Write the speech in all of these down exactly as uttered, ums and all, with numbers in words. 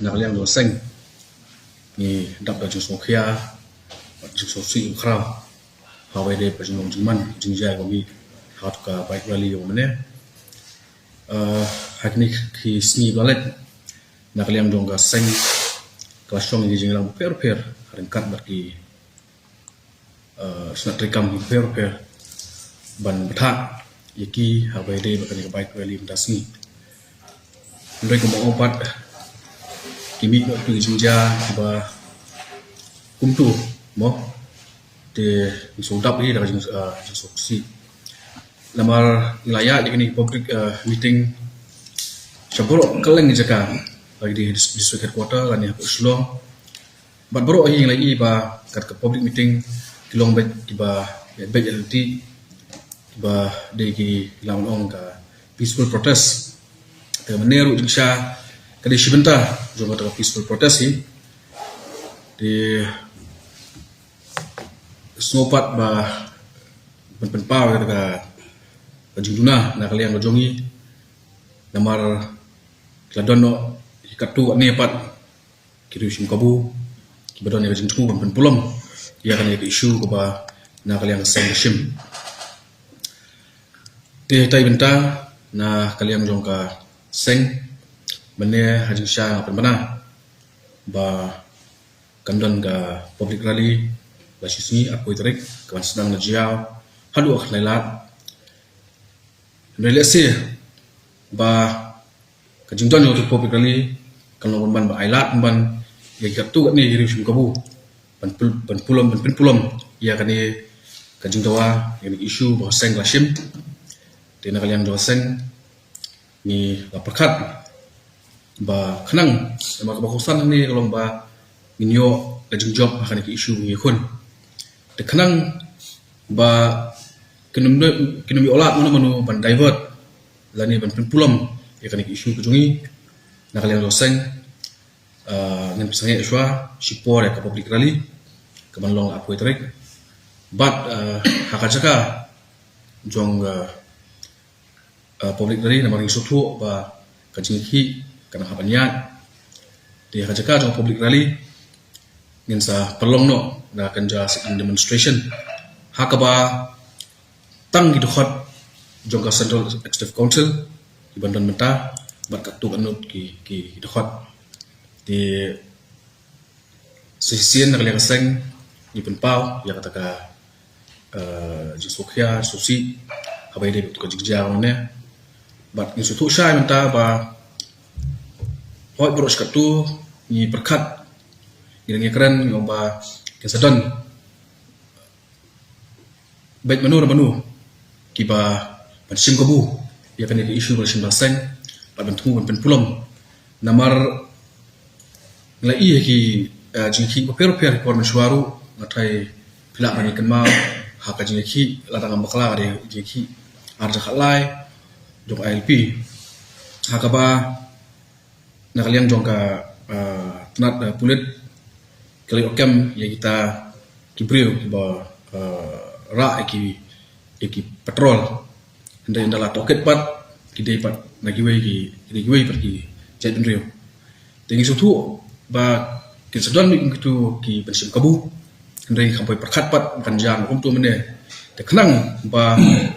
Na ka liang jong ka seng ngi dap da jingsngewkhia, jingsngewsih khraw ha kaba ïadei bad ka jinglong jingman jingjia kaba mih ha katu ka bike rally kaba mynne. Eh, ha kine ki sngi ba la leit, na ka liang jong ka seng ka la shong ïa ki jingïalang bapher bapher ha ryngkat bad ki eh, sngewthuh kam bapher bapher ban bthah ïa ki ha kaba ïadei bad kane ka bike rally mynta ka sngi. Hynrei kumba ong pat, ki mih noh ki jingjia kiba kumtu mo, te ngi shu dap hi da ka jing, eh, jingsngewsih. Namar ngi la ïaid ïa kine ki public, eh, meeting sha baroh kylleng jaka, lane ha dis-, district headquarter lane ha Shillong. Bad baroh hi ngi la ïohi ba kat ka public meeting ki long beit kiba ïa beit ïa lynti, kiba dei ki, la ong ka peaceful protest. Te mynne ruh jingshisha ka dei shi bynta jong kata ka peaceful protest hi. Te sngewbha ba pyn, pynpaw ïa ka, ka jingduna na ka liang ka jong ngi. Namar ki la don noh hi katto katne pat ki riew shim kabu kiba don ïa ka jingthmu ban pynpulom ïa kane ka issue kaba na ka liang ka seng ka shim. Te ha kata ka bynta na ka liang jong ka seng mynne ha jingshisha nga pynbna ba kan don ka public rally la shi sngi arphew tarik kaban sdang na Jaiaw haduh ha Khyndai Lad. Hynrei lehse ba ka jingdon jong ka public rally kan long ban, ban ai lad ban ïa ki katto katne ki riew shim kabu ban pul-, ban pulom, ban pynpulom ïa kane ka jingdawa, ïa kane ka issue ba ka seng ka la shim. Te na ka liang jong ka seng ngi la pyrkhat ba khnang, namar kaba kongsan hangne ka long ba ngin ïoh ka jingjop ha kane ka issue ba ngi khun. Te khnang ba kin ym, kin ym ïoh lad mano mano ban divert lane ban pynpulom ïa kane ka issue ka jong ngi, na ka liang jong ka seng, ah, ngin pynsangeh shuwa shipor ïa ka public rally kaban long arphew tarik. Bad, ah, ha ka jaka jong, ah, ah, public rally namar ngi sngewthuh ba ka jingïakhih ka nang hap ban ïaid. Te ha ka jaka jong public rally ngin sa pynlong noh da ka jingïakhih demonstration ha kaba tang ki dkhot jong ka Central Executive Council kiban don mynta bad katto katne ki, ki dkhot. Te shisien na ka liang ka seng ngi pynpaw ïa kata ka, eh, jingsngewkhia, sngewsih ha kaba ïadei bad ka jingjia kaba mynne. Bad ngi sngewthuh shai mynta ba hooid baroh shi katto ngi pyrkhat, ngi dang ïakren ngi ong ba kin sa don beit mano re mano kiba ban shim kabu ïa kane ka issue ba la shim da ka seng bad ban thmu ban pynpulom. Namar ngi la ïohi ki, eh, jingïakhih bapher bapher ki por mynshuwa ruh, nga tharai phi lah ban ïa kynmaw ha ka jingïakhih lada ngam bakla ka dei jingïakhih arhajar khatlai jong ka I L P, ha kaba na ka liang jong ka, ah, tnat, ah, pulit ki la ïoh kem ïa kita ki briew kiba, ah, rah ïa ki, ïa ki patrol. Hynrei ynda la tohkit pat ki dei pat na kiwei ki, ki dei kiwei pat ki jaitbynriew. Te ngi sngewthuh ba kin sa don beit kum kitu ki ban shim kabu. Hynrei ngi kham poi pyrkhat pat ba kan jia kumtu mynne. Te khnang ba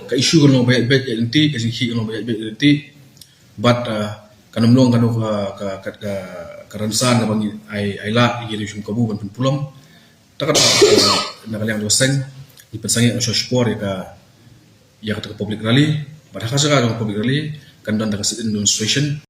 ka issue kan long ba ïaid beit ïaid lynti, ka jingïakhih kan long ba ïaid beit ïaid lynti. Bad, eh, kan ym long kano ka, ka, ka, ka, ka rynsan kaba ngi ai, ai lad ïa ki riew shim kabu ban pynpulom. Te kata, eh, na ka liang jong ka seng ngi pynsangeh shipor ïa ka, ïa kata ka public rally. Bad ha ka jaka jong ka public rally kan don da ka sit-in demonstration.